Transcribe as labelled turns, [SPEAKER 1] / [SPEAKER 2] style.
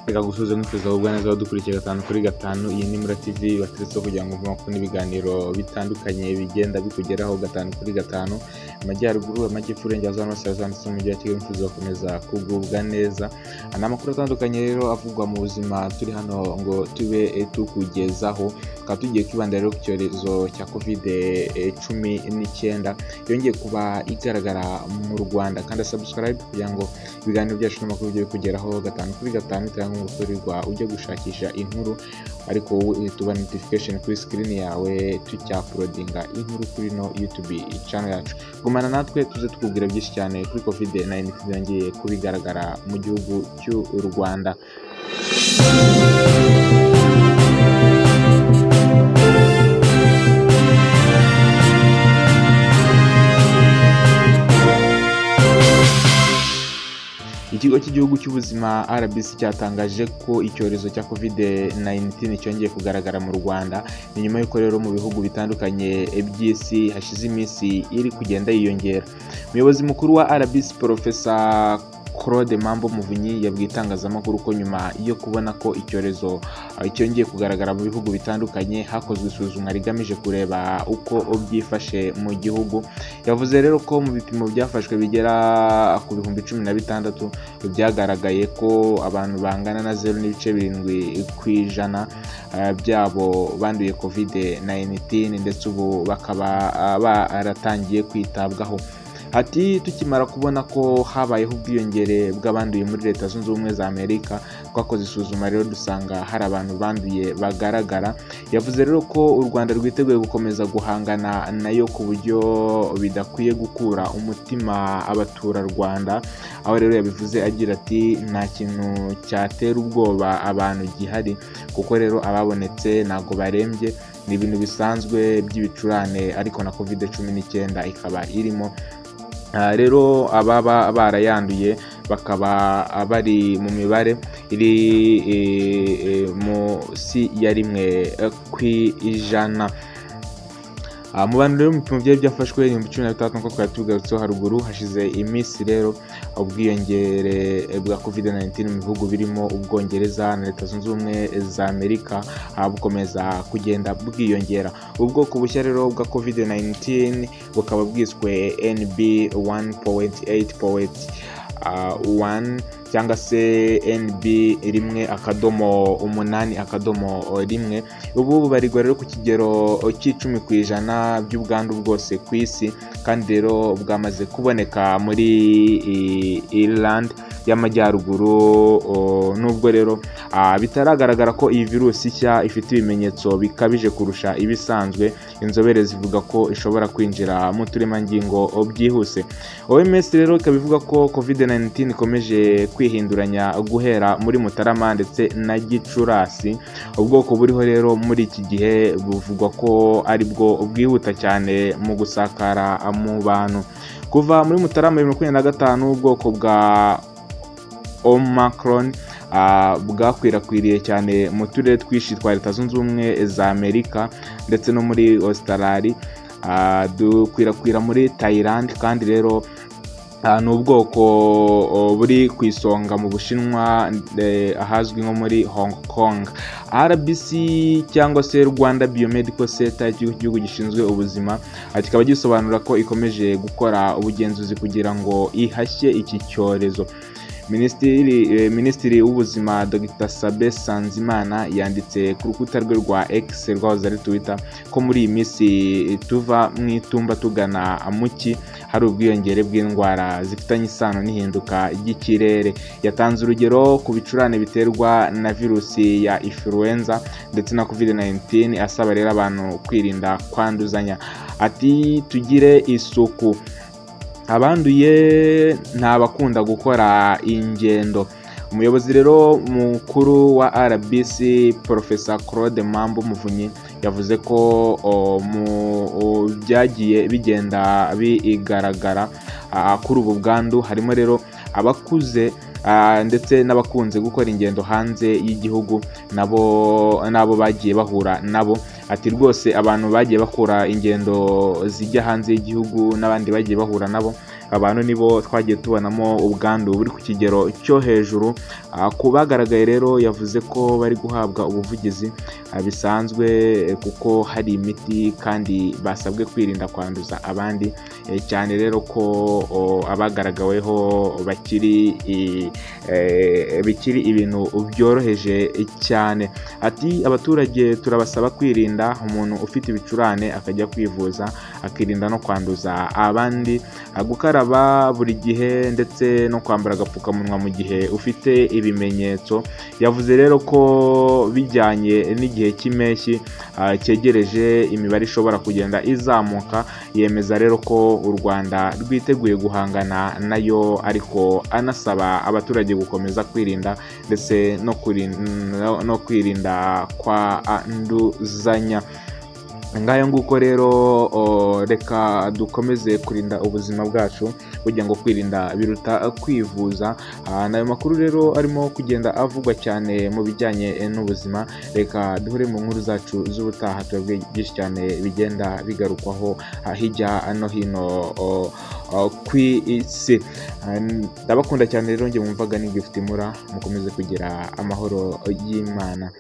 [SPEAKER 1] Reka gusubiza nkwifuza kugubwa neza abadukurikiye gatanu kuri gatanu. Iyi ni Mura TV bateretseho kugira ngo mve n'ibiganiro bitandukanye bigenda bikugeraho gatanu kuri gatanu. Amajyaruguru, amajyepfo, uburengerazuba n'uburasirazuba ndetse n'umujyi wa Kigali, mwifuza gukomeza kugubwa neza. Ni amakuru atandukanye rero avugwa mu buzima turi hano ngo tube tukugezaho. Tukaba tugiye kwibanda rero ku cyorezo cya Covid-19 yongeye kuba igaragara mu Rwanda. Kandi subscribe kugira ngo ibiganiro byacu n'amakuru bijye bikugeraho gatanu kuri gatanu, cyangwa ngo ujye gushakisha inkuru, ariko wowe uhita uba notification kuri screen yawe tucyapulodinga inkuru kuri no YouTube channel yacu. Gumana natwe tuze tukubwira byinshi cyane kuri Covid-19 yongeye kubigaragara mu gihugu cy'u Rwanda. Ikigo cy'igihugu cy'ubuzima RBC cyatangaje ko icyorezo cya Covid-19 cyongeye kugaragara mu Rwanda. Ni nyuma y'uko rero mu bihugu bitandukanye by'isi hashize iminsi iri kugenda yiyongera. Umuyobozi mukuru wa RBC Professor Claude Mambo Muvunyi yabwiye itangazamakuru ko nyuma yo kubona ko icyorezo cyongeye kugaragara mu bihugu bitandukanye hakozwe isuzumwa rigamije kureba uko byifashe mu gihugu. Yavuze rero ko mu bipimo byafashwe bigera ku 16,000 byagaragaye ko abantu bangana na 0.7% byabo banduye Covid-19, ndetse ubu bakaba baratangiye kwitabwaho. Ati tukimara kubona ko habayeho ubwiyongere bw'abanduye muri Leta Zunze Ubumwe za Amerika, twakoze isuzuma rero dusanga hari abantu banduye bagaragara. Yavuze rero ko u Rwanda rwiteguye gukomeza guhangana nayo ku buryo bidakwiye gukura umutima abaturarwanda. Aho rero yabivuze agira ati nta kintu cyatera ubwoba abantu gihari, kuko rero ababonetse ntago barembye, ni ibintu bisanzwe by'ibicurane, ariko na Covid-19 ikaba irimo. Rero ababa barayanduye bakaba bari mu mibare iri munsi ya 1%. Mu bantu rero mu bipimo byari byafashwe 16,000 nk'uko twari tubigarutseho haruguru, hashize iminsi rero ubwiyongere bwa Covid-19 mu bihugu birimo Ubwongereza na Leta Zunze Ubumwe za Amerika bukomeza kugenda bwiyongera. Ubwoko bushya rero bwa Covid-19 bukaba bwiswe NB 1.8.1 cyangwa se NB 1.8.1. Ubu bubarirwa rero ku kigero cy'10% by'ubwandu bwose ku isi, kandi rero bwamaze kuboneka muri Ireland y'Amajyaruguru. Nubwo rero bitaragaragara ko iyi virusi nshya ifite ibimenyetso bikabije kurusha ibisanzwe, inzobere zivuga ko ishobora kwinjira mu turemangingo byihuse. OMS rero ikaba ivuga ko Covid-19 ikomeje kwihinduranya guhera muri Mutarama ndetse na Gicurasi. Ubwoko buriho rero muri iki gihe buvugwa ko ari bwo bwihuta cyane mu gusakara mu bantu. Kuva muri Mutarama 2025 ubwoko bwa Omicron bwakwirakwiriye cyane mu turere twinshi twa Leta Zunze Ubumwe za Amerika ndetse no muri Australia, dukwirakwira muri Thailand, kandi rero ni ubwoko buri ku isonga mu Bushinwa ahazwi nko muri Hong Kong. RBC cyangwa se Rwanda Biomedical Center, ikigo cy'igihugu gishinzwe ubuzima, kikaba gisobanura ko ikomeje gukora ubugenzuzi kugira ngo ihashye iki cyorezo. Minisitiri w'ubuzima Dr Sabe Sanzimana yanditse ku rukuta rwe rwa X rwahoze ari Twitter ko muri iyi minsi tuva mu itumba tugana muki hari ubwiyongere bw'indwara zifitanye isano n'ihinduka ry'ikirere. Yatanze urugero ku bicurane biterwa na virusi ya influenza ndetse na Covid-19, asaba rero abantu kwirinda kwanduzanya. Ati tugire isuku, abanduye ntabakunda gukora ingendo. Umuyobozi rero mukuru wa RBC Professor Claude Mambo Muvunyi yavuze ko mu byagiye bigenda bigaragara kuri ubu bwandu harimo rero abakuze ndetse n'abakunze gukora ingendo hanze y'igihugu nabo bagiye bahura nabo. Ati rwose abantu bagiye bakora ingendo zijya hanze y'igihugu n'abandi bagiye bahura nabo Abantu nibo twagiye tubonamo ubwandu buri ku kigero cyo hejuru. Ku bagaragaye rero yavuze ko bari guhabwa ubuvugizi bisanzwe, kuko hari imiti kandi basabwe kwirinda kwanduza abandi, cyane rero ko abagaragaweho bakiri bikiri ibintu byoroheje cyane. Ati abaturage turabasaba kwirinda, umuntu ufite ibicurane akajya kwivuza, akirinda no kwanduza abandi, gukaraba buri gihe ndetse no kwambara agapfukamunwa mu gihe ufite ibimenyetso. Yavuze rero ko bijyanye n'igihe cy'impeshyi cyegereje, imibare ishobora kugenda izamuka. Yemeza rero ko u Rwanda rwiteguye guhangana nayo, ariko anasaba abaturage gukomeza kwirinda ndetse no kwirinda kwanduzanya. Ngayo nguko rero, reka dukomeze kurinda ubuzima bwacu, burya ngo kwirinda biruta kwivuza. N'ayo makuru rero arimo kugenda avugwa cyane mu bijyanye n'ubuzima. Reka duhure mu nkuru zacu z'ubutaha, tubabwire byinshi cyane bigenda bigarukwaho hirya no hino ku isi. Ndabakunda cyane rero, njye mwumvaga ni Gift Mura, mukomeze kugira amahoro y'Imana.